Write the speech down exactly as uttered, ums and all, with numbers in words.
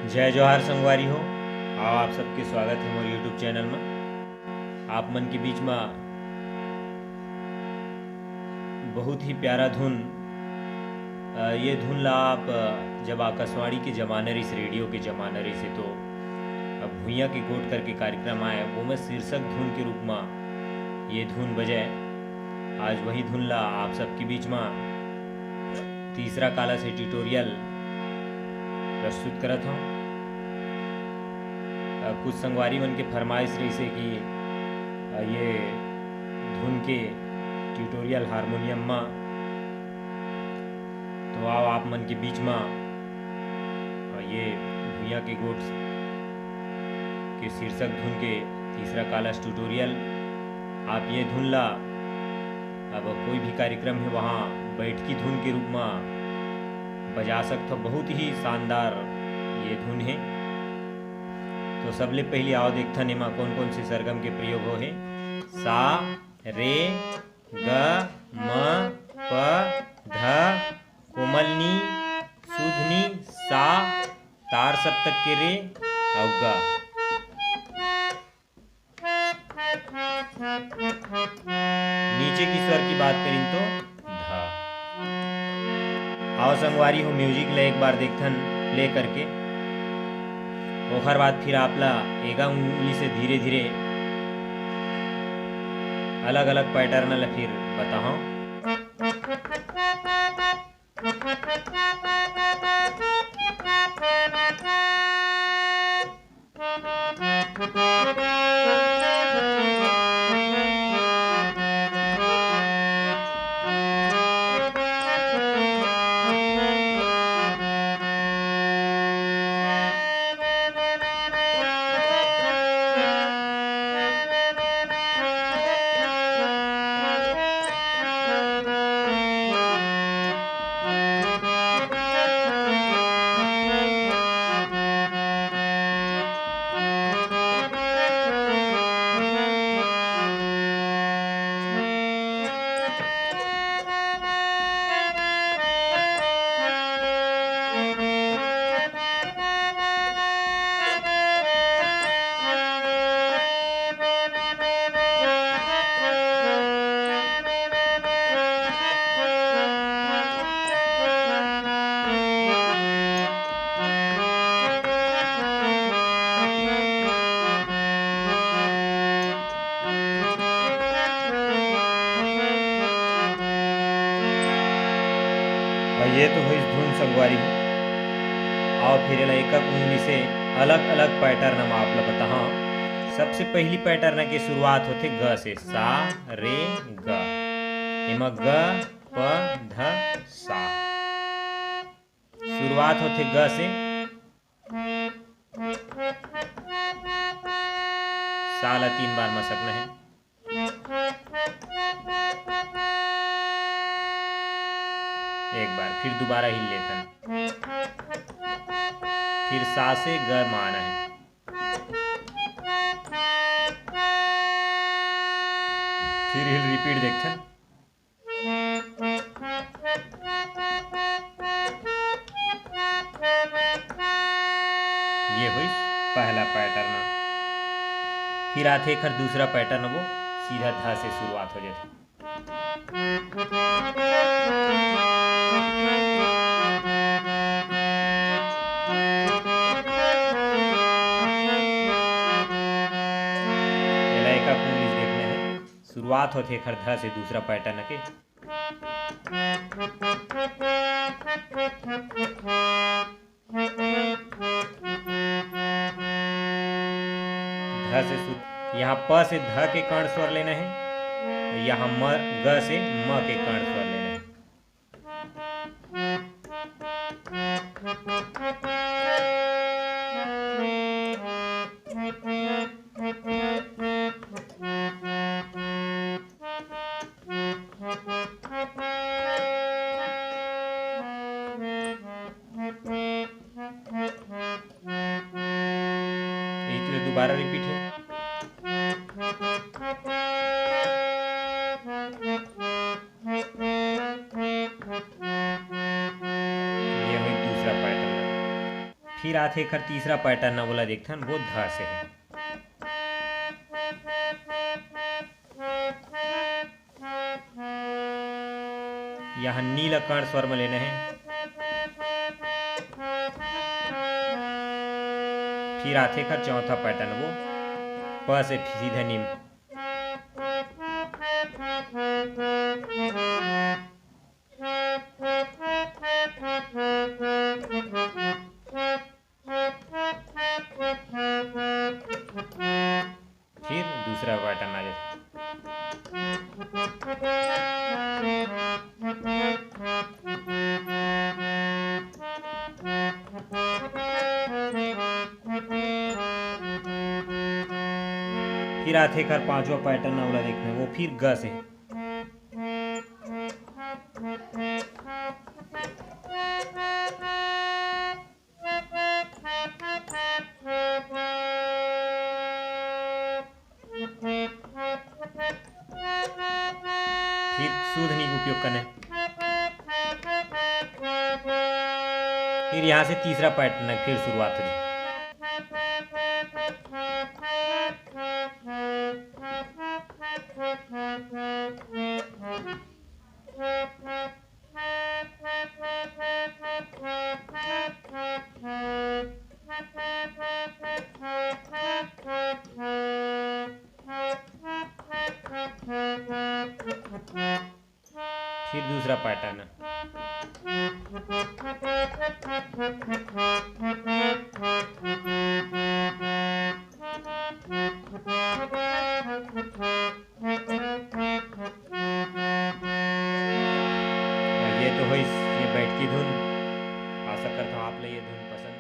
जय जोहार संगवारी हो, आओ आप सबके स्वागत हे मोर YouTube चैनल में। आप मन के बीच में बहुत ही प्यारा धुन। अ, ये धुन ला आप, अ, जब आकाशवाणी के जमाना रहिस, रेडियो के जमाना रहिस हे, तो अब भुइयां के गोठ करके कार्यक्रम आए, वो में शीर्षक धुन के रूप में ये धुन बजे। आज वही धुन ला आप सबके बीच में तीसरा कालस ट्यूटोरियल प्रस्तुत करत हूँ। अ, कुछ संगवारी मन के फरमाइश रहिस हे कि, अ, ये धुन के ट्यूटोरियल हारमोनियम मा, तो आओ आप मन के बीच मा, अ, ये भुइयां के गोठ के शीर्षक धुन के तीसरा कालस ट्यूटोरियल। आप ये धुन ला अब कोई भी कार्यक्रम हे, वहाँ बैठकी धुन के रूप में बजा सकथो। बहुत ही शानदार ये धुन हे। तो सबले पहले आओ देखथन एमा कौन कौन से सरगम के प्रयोग हो हे। सा, रे, ग, म, प, ध, कोमल नी, शुद्ध नी, सा, तार सप्तक के रे अउ ग। नीचे की स्वर की बात करिन तो ध। आओ संगवारी हो, म्यूजिक ला एक बार देखथन प्ले करके। ओखर बाद फिर आप ला एगा उंगली से धीरे धीरे अलग अलग पैटर्न ला फिर बताहूं। अउ ये तो होइस धुन संगवारी हो। आओ फिर एला एक-एक उंगली से अलग-अलग पैटर्न म आप ला बताहूं। सबसे पहली पैटर्न के शुरुआत होथे ग से, सा, रे, ग। एमा ग, प, ध, सा। शुरुआत होथे ग से। सा ला तीन बार मसकना हे। एक बार फिर दोबारा हिल लेथन। फिर सा से ग मा आना हे। फिर हिल रिपीट देखथन। ये होइस पहला पैटर्न। फिर आथे एखर दूसरा पैटर्न, वो सीधा ध से शुरुआत हो जाथे। एला एका कुंगली देखना हे। शुरुआत होथे एखर ध से दूसरा पैटर्न के। ध से शुरू, यहाँ प से ध के कर्ण स्वर लेना हे, यहाँ म, ग से म के कर्ण स्वर लेना हे। एक ले दोबारा रिपीट हे। ये होई दूसरा पैटर्न। फिर आथे एखर तीसरा पैटर्न, ओला देखथन, वो ध से हे। यहाँ नी ल कर्ण स्वर म लेना हे। फिर आथे एखर चौथा पैटर्न, वो प से सीधा नी म। फिर दूसरा पैटर्न आ जाथे। फिर आथे एखर पांचवा पैटर्न, ओला देखना हे, वो फिर ग से। फिर शुद्ध नी के उपयोग करना हे। फिर यहाँ से तीसरा पैटर्न हे, फिर शुरुआत हो जाए। फिर दूसरा पैटर्न। ये तो होइस ये बैठकी धुन। आशा करता हूँ आप ला ये धुन पसंद